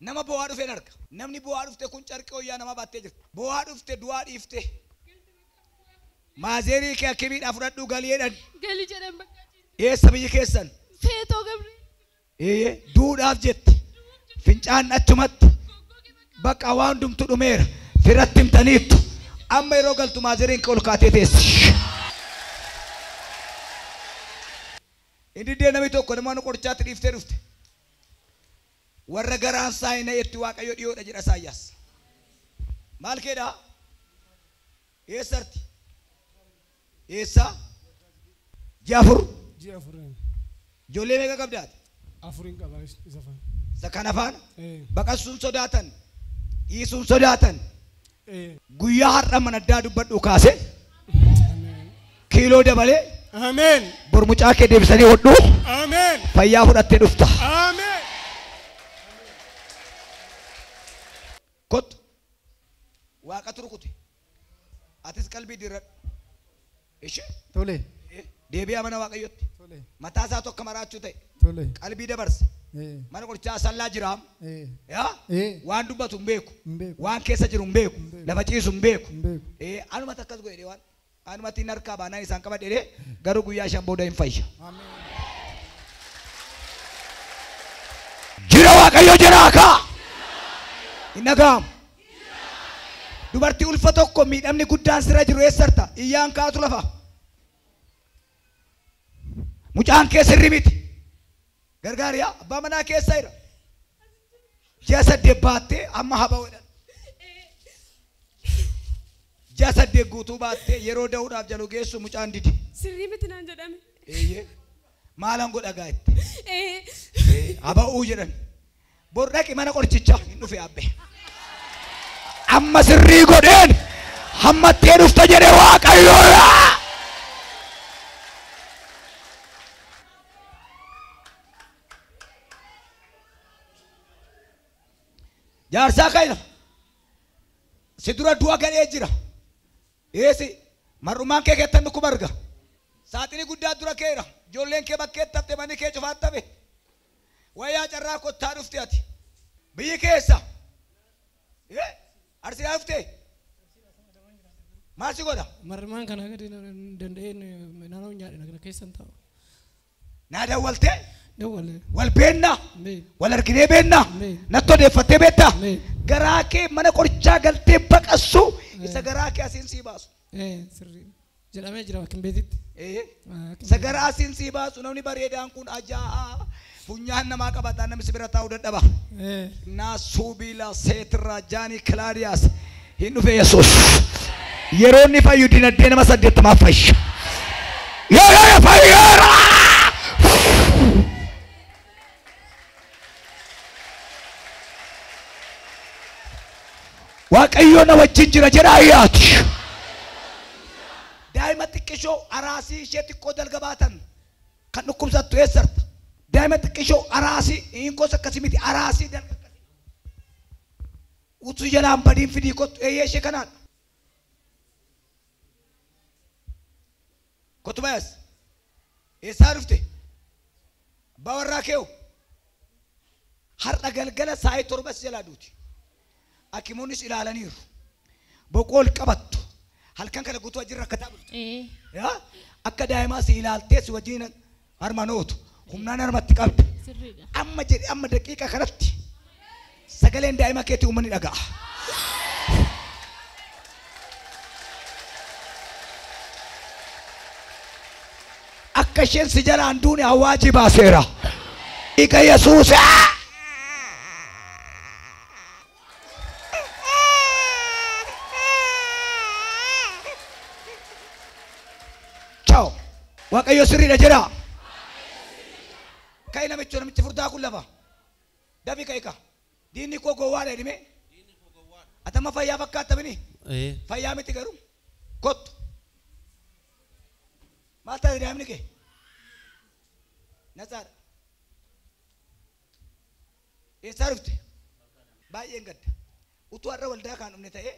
Nama bo'aa dhufeen arga. Namni bo'aa dhufte kun carqii wayyaa namaa baattee jirti. Bo'aa dhufte du'aa dhiifte. Maazerii kee akkimiidhaa fudhadhuu galii jedhan. Gali jedhan bakka Eessa biyyi keessan? Feetoo Gabree. Ee duudhaaf jetti. Fincaan achumatti. Bakka waan hundumtu dhumeera. Firatti himtaniittu. Amma yeroo galtu maazeriin kee ol kaatee teessi. Inni diddee namni tokko nama mana qorichaatti dhiiftee dhufte. Warra garaan isaa hin na'etti Waaqayyo dhiyoodha jedha Isaayyaas. Maal keedhaa? Eessarti? Eessa? Ji'a 4. Ji'a 4. Ijoollee meeqa qabdaati? 4 qaba isa faana. Isa kana faana? Ee. Baqassuun sodaatan, dhiisuun sodaatan. Ee. Guyyaa har'a mana addaa dubbadhu kaase. Ameen. Kiiloo dabalee. Ameen. Bor mucaa kee deebisanii hodhuu. Ameen. Fayyaa fudhattee dhufta. Ameen. Kottu. Waaqatu rukute. Atis qalbii dirradhu. Ishee. Tole. Deebi'aa mana Waaqayyotti. Tole. Mataa isaa tokko maraachuu ta'e. Tole. Qalbii dabarse. Mana qorichaa sallaa jiraam. Yaa? Waan dubbatu hin beeku. Hin beeku. Waan keessa jiru hin beeku. Hin beeku. Lafa ciisu hin beeku. Hin beeku. Anumatti akkas godhe waan. Anumatti hin harkaa baanaan isaan qabadhe jedhee garuu guyyaa 5 booda hin fayya. Ameen. Jira Waaqayyo jiraa kaa. Hin dhaga'amu. Dubartii ulfa tokko miidhamni guddaan sirra jiru eessarta? Iyyaan kaatu lafa. Mucaan kee sirri miti. Gargaariyaa abbaa manaa keessa jira. Ji'a 8 baattee amma haba godhan. Ji'a 8 guutuu baattee yeroo da'uudhaaf jalu geessu mucaan didi. Sirrii miti naan jedhame. Eeyyee. Maalan godha gaa itti? Ee. Haba'uu jedhan. Bor dhaqi mana qorichaa hin dhufe abbe. Amma sirrii godheen hammattee dhufta jedhe Waaqayyoodha. Jaarsaa kana si dura du'a galee jira. Eesi mar'umaan kee keessatti dhukkuba arga. Saaxinii guddaa dura keera. Ijoolleen kee bakkeetti hafte manni kee cufaatti hafe. Wayyaa carraa kottaa dhufte ati. Biyyi keessa. Arsiidhaa dhufte. Maal si godha? Mar'umaan kana gadi danda'een naannoo nyaadhe kana keessa hin taa'u. Naa dawwaltee? Dawwalee. Wal beennaa? Mee. Wal arginee beennaa? Mee. Natti odeeffattee beektaa? Mee. Garaa kee mana qorichaa galtee baqassu isa garaa kee asiin sii baasu. Sirrii. Jedhamee jira bakka hin beetitti. Isa garaa asiin sii baasu namni bareedaan kun ajaa'aa. Funyaan namaa qabataa namni si bira taa'uu dadhaba. Naasuubiila Seetirraa Jaanii Kilaadiyaas hin dhufe Yesuus. Yeroo inni fayyu dinagdee nama 80 fayya. Yeroo inni fayyeera! Waaqayyo na wajjin jira jedha ayyaati. Daa'ima xiqqishoo araasii ishee xiqqoo dalga baatan kan dhukkubsattu eessarta? Daa'ima xiqqishoo araasii hinkos akkasii miti araasii dalga akkasii. Utuu jalaan badiin fidii kottu eeyyee ishee kanaadha. Kottu bayas. Eessaa dhufte? Abbaa warraa kee'u. Har'a galgala saa'ii 7 jalaa duuti. Hakimoonnis ilaalaniiru. Boqoo ol qabattu. Halkan kana guutuu wajjin rakkataa bultu. Yaa? Akka daa'imaa si ilaaltee si wajjin harma nootu. Humnaan harmatti qabda. Sirriidha. Amma jedhe amma daqiiqa kanatti sagaleen daa'ima keetii uummanni dhaga'a. Akka isheen si jalaan duune hawaajii baaseera. Dhiiga Yesuus. Ciao. Waaqayyo sirriidha jedha. Ka'i namichi furdaa kun lafa. Dafi ka'i ka. Diinni koo gowwaadha jedhime. Atama fayyaa fakkaata mini? Fayyaa miti garuu. Kottu. Maal taate daa'imni kee? Natsaadha. Eessaa dhufte? Baay'een gadda. Utuu har'a waldaa kaan dhufne ta'ee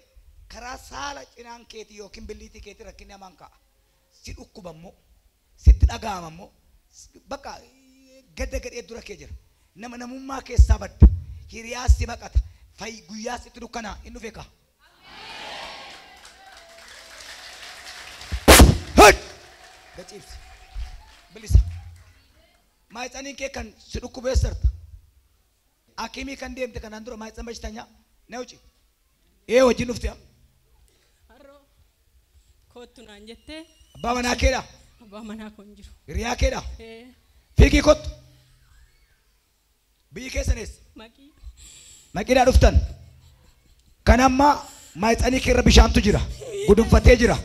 karaa saala cinaan keetii yookiin billiitii keetii rakkinni hamaan ka'a. Si dhukkuba immoo, sitti dhaga'ama immoo, bakka gadda gadhee dura kee jira. Nama namummaa keessaa badda. Hiriyaas si baqata. Fayyi guyyaas itti dukkanaa hin dhufe kaa. Gaciibsi. Bilisa. Maayitsaniin kee kan si dhukkubeessarta. Akimii kan deemte kanaan dura maayitsan bashitanyaa na wuci. Ee wajjin dhufte amma. Harroo kottu naan jettee. Abbaa manaa keedha. Abbaa manaa koo hin jiru. Hiriyaa keedha. Fiigii kottu. Biyyi keessan eessa? Maqii. Maqiidhaa dhuftan. Kan amma maayitsanii keerra bishaantu jira. Gudunfatee jira.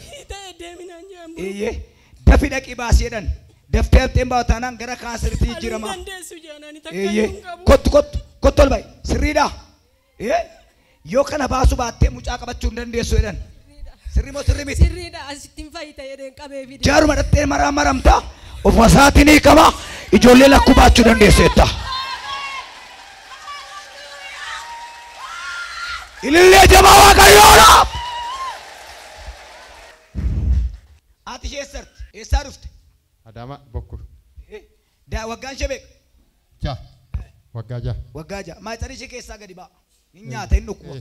Eeyyee. Dafi dhaqii baasii jedhan. Daftee hafteen baatu taanaan gara kaanseriitti jijjiirama. Eeyyee. Kottu kottu kottu ol ba'i. Sirriidhaa. Yoo kana baasuu baattee mucaa qabachuu hin dandeessu jedhan. Sirrii moo sirrii miti? Sirriidha asitti hin fayyita jedheen qabee fide. Jaaruma dhattee maraa maramta. Ofuma isaatiin hiikama. Ijoollee lakkuu baachuu dandeesseetta. Ilillee jabaa Waaqayyoodhaaf. Ati ishee eessarti? Eessaa dhufte? Adama Bokku. Waggaan ishee meeqa? 6. Waggaa 6. Waggaa 6. Maayitsanii ishee keessaa gadi ba'a. Hin nyaata hin dhukkuba.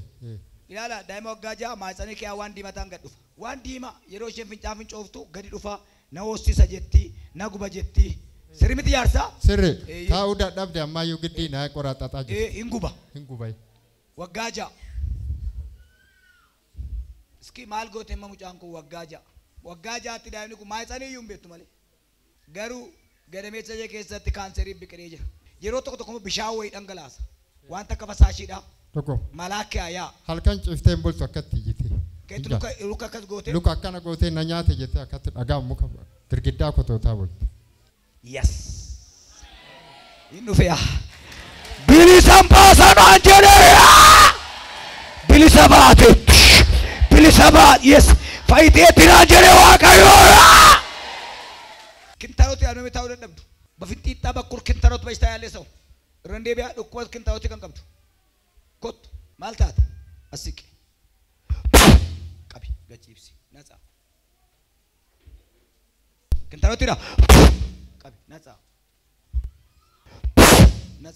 Ilaala daa'ima waggaa 6 maayitsanii kee waan diimataan gad dhufa. Waan diimaa yeroo isheen fincaan fincooftu gadi dhufa. Na hoossisa jetti, na guba jetti. Sirri miti jaarsaa? Sirri. Taa'uu dadhabde ammayyuu giddii na qoraxaxaa jirti. Hin guba. Hin guba. Waggaa 6. Iski maal goote amma mucaan kun waggaa 6. Waggaa 6tti daa'imni kun maayitsanii iyyuu hin beektu malee. Garuu gadameessa ishee keessatti kaanseriin biqilee jira. Yeroo tokko tokko bishaan wayii dhangalaasa. Waan takka fasaashiidha. Tokko. Malaakkaa yaa. Halkan ciftee hin bultu akkatti iyyite. Keetu luka akkas gootee. Luka akkana gootee na nyaate jettee akkatti dhagaa muka girgiddaa kotootaa bulti. Yes. Hin dhufe yaa. Bilisa baasan waan jedhee. Bilisa baate. Bilisa baate. Yes. Fayyiteetti naan jedhee Waaqayyoodha. Kintarooti yaadame taa'uu dadhabdu. Bafinxiixxaa bakkur kintarooti bashtaa yaallee sa'u. Irra deebi'aa dhukkuba kintarooti kan qabdu. Kottu maal taate? As siqi. Qabi gachiibsi. Natsaa. Kintarootidha. Qabi natsaa.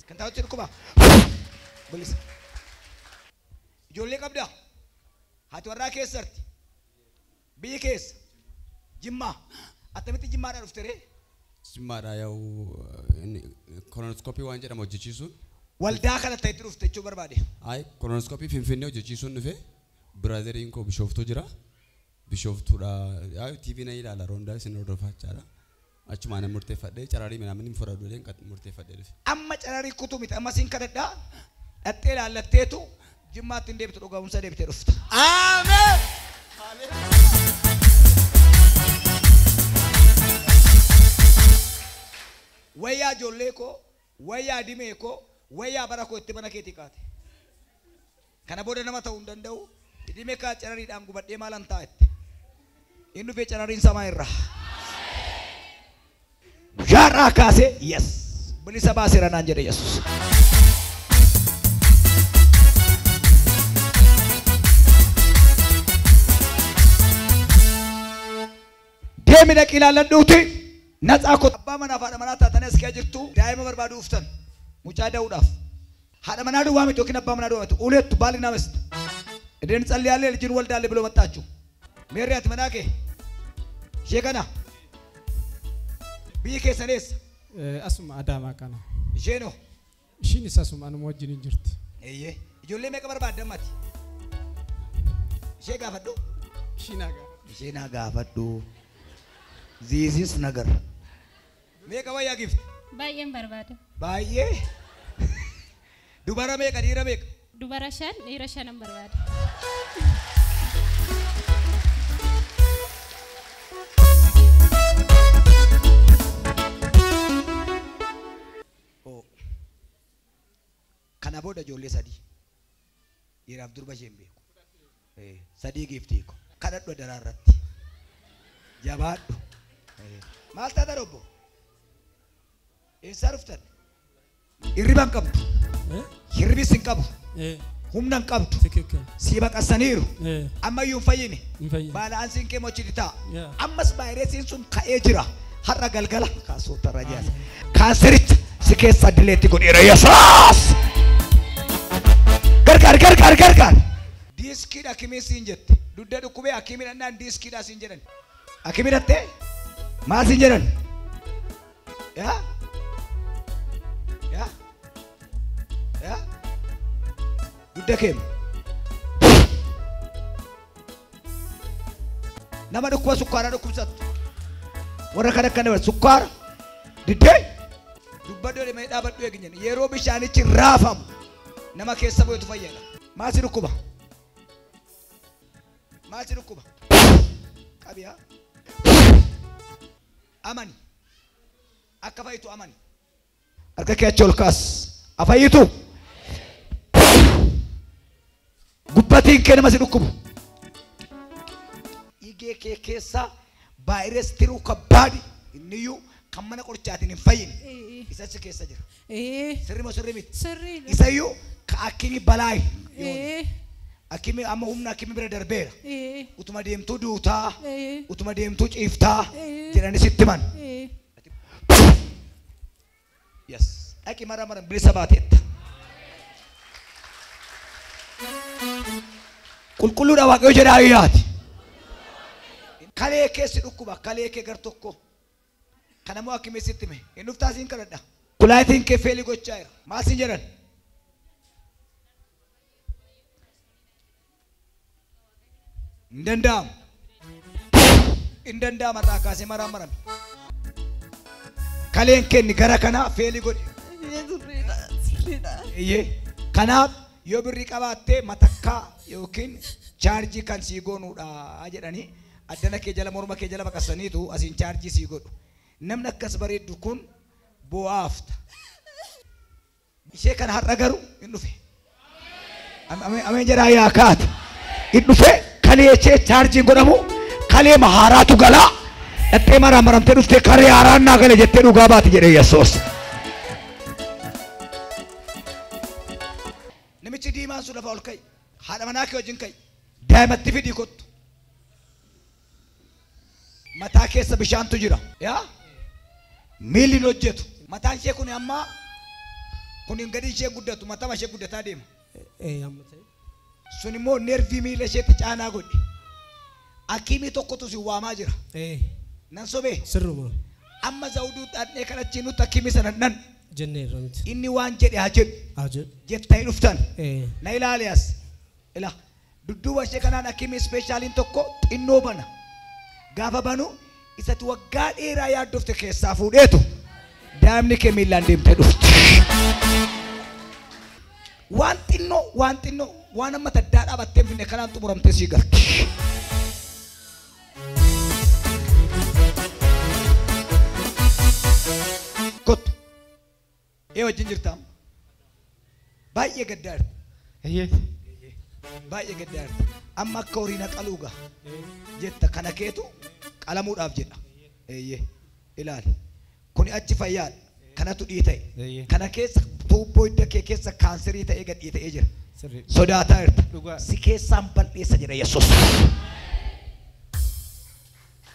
Kintarooti dhukkuba. Bilisa. Ijoollee qabdaa? Haati warraa keessarti. Biyyi keessa. Jimmaa. Attamitti jimmaadhaa dhufte ree? Jimmaadhaa yaa'u kolonoskooppii waan jedhamu hojjechiisuun. Waldaa kana ta'etti dhufte jechuu barbaade. Ayi kolonoskooppii Finfinnee hojjechiisuun dhufe biraazeriin koo Bishooftuu jira. Bishooftuudha yaa'u TV na ilaala roondaa isin hordofaa jechaadha. Achumaan murteeffadhee cararii minaamin hin fudhadhu jedheen murteeffadhee dhufe. Amma cararii kutuu miti amma siin kadhadhaa dhattee ilaallatteetu jimmaatti hin deebitu dhugaa'umsa deebitee dhufta. Ameen. Wayyaa ijoollee koo, wayyaa dimee koo, wayyaa bara koo itti mana keetii kaate. Kana booda nama ta'uu hin danda'u. Dhimee kaa carariidhaan gubadhee maalan ta'a itti. Inni dhufee carariin samaa irraa. Jaarraa kaasee yes. Bilisa baaseera naan jedhe Yesuus. Deemi dhaqii ilaalladhuuti. Natsaa koo abbaa manaa fi haadha manaa taatanii as kee jirtu daa'ima barbaadu uftan mucaa da'uudhaaf. Haadha manaa duwwaa miti yookiin abbaa manaa duwwaa miti uleettu baalli namist. Ideen tsalliyaallee lijin waldaalle biloo maxxaachu. Meerri ati manaa kee ishee kana biyyi keessan eessa? Asuma Adaamaa kana. Isheenoo? Ishiinis asuma anuma wajjin hin jirti. Eeyyee. Ijoollee meeqa barbaadda ammati? Ishee gaafadhu. Ishii naa gaafadhu. Ishee naa gaafadhu. Ziizis nagar. Meeqa wayyaa gifti? Baay'een barbaada. Baay'ee? Dubara meeqa dhiira meeqa? Dubara 5 dhiira 5 barbaada. Kana booda ijoollee 3 dhiiraaf durba isheen beeku. 3 giftii ko. Kadhadhu daraarratti. Jabaadhu. Maal taata obbo? Eessaa dhuftan? Hirriba hin qabdu. Hirribis hin qabu. Humna hin qabdu. Si baqasaniiru. Ammayyuu hin fayyine. Baalaansiin kee mochiti ta'a. Ammas vaayirasiin sun ka'ee jira. Har'a galgala kaasuu tarra jaasa. Kaansericha si keessa dileetti godheera Yesuus. Akimii siin jette. Dugda dhukkubee akimii dhannaan diiskiidhaa siin jedhan. Akimii dhattee maal siin jedhan? Yaa? Yaa? Yaa? Dugda keema. Nama dhukkuba sukkaaraa dhukkubsattu. Warra kan akka nama sukkaara diddee dubbadhu deemee dhaabadhu eegin yeroo bishaanichi raafamu nama keessa bu'etu fayyada. Maal si dhukkuba? Maal si dhukkuba? Qabiyaa. Amani. Akka fayyitu amani. Harka kee achi ol kaas. Afayyitu. Gubbatiin kee nama si dhukkubu. Dhiigee kee keessa vaayirasii tiruu kabbaadi inniyyuu kan mana qorichaatiin hin fayyine isa achi keessa jira. Sirrii moo sirrii miti? Sirriidha. Isayyuu ka akimi balaayi. Akimi amma humna akimi bira darbeera. Utuma deemtuu duutaa, utuma deemtuu ciiftaa jedhanii sitti himan. Yes. Dhaqi mara maran bilisa baateetta. Qulqulluudha Waaqayyo jedhaa ayyaati. Kalee keessi dhukkuba kalee kee gar tokko. Kanammoo akimii sitti hime. Hin dhuftaa siin kadhadha. Kulaatiin kee feelii gochaa jira. Maal siin jedhan? Hin danda'amu. Hin danda'amu irraa kaasee maraan marame. Kaleen kenni gara kanaa feelii godhe. Iyyee. Kanaaf yoo birrii qabaattee matakkaa yookiin chaarjii kan sii goonuudha jedhanii addana kee jala morma kee jala baqasaniitu asiin chaarjii sii godhu. Namni akkas bareeddu kun bo'aafta. Ishee kana har'a garuu hin dhufe. Ameen jedhaa yaa kaate. Hin dhufe kalee ishee chaarjiin godhamu kalee mahaaraatu galaa. Dhattee maraan maramtee dhuftee karee haaraan naa gale jettee dhugaa baati jedhee Yesuus. Namichi diimaan sun lafa ol ka'i. Haadha manaa kee wajjin ka'i. Daa'imatti fidii kottu. Mataa keessa bishaantu jira. Yaa? Miilli hin hojjetu. Mataan ishee kun amma kun hin gadi ishee guddatu mataa ishee guddataa deema. Amma ta'e. Sun immoo nervii miila isheetti caanaa godhe. Akimii tokkotu si waamaa jira. Nan sobee. Sirruma. Amma zawuduu dhaadhee kan achiin nutti akimii sana nan. Jenneerra miti. Inni waan jedhe haa jedhu. Haa jedhu. Jettanii dhuftan. Na ilaali as. Ila dudduuba ishee kanaan akimii ispeeshaaliin tokko xinnoo bana. Gaafa banu isatti waggaa dheeraa yaaddofte keessaa fuudheetu daa'imni kee miillaan deemtee dhufti. Waan xinnoo waan xinnoo waan amma taddaa dhaabattee finne kanaan xumuramtee sii galti. Kottu. Ee wajjin jirtaa? Baay'ee gaddaa jirta. Baay'ee gaddaa jirta. Amma akka horii na qaluu gaa jetta kana keetu qalamuudhaaf jedha. Eeyyee ilaali. Kuni achi fayyaadha. Kanatu dhiita'e. Kana keessa tuubboo hidda kee keessa kaanserii ta'ee gad dhiita'ee jira. Sodaataa jirta. Si keessaan bal'eessa jedha Yesuus.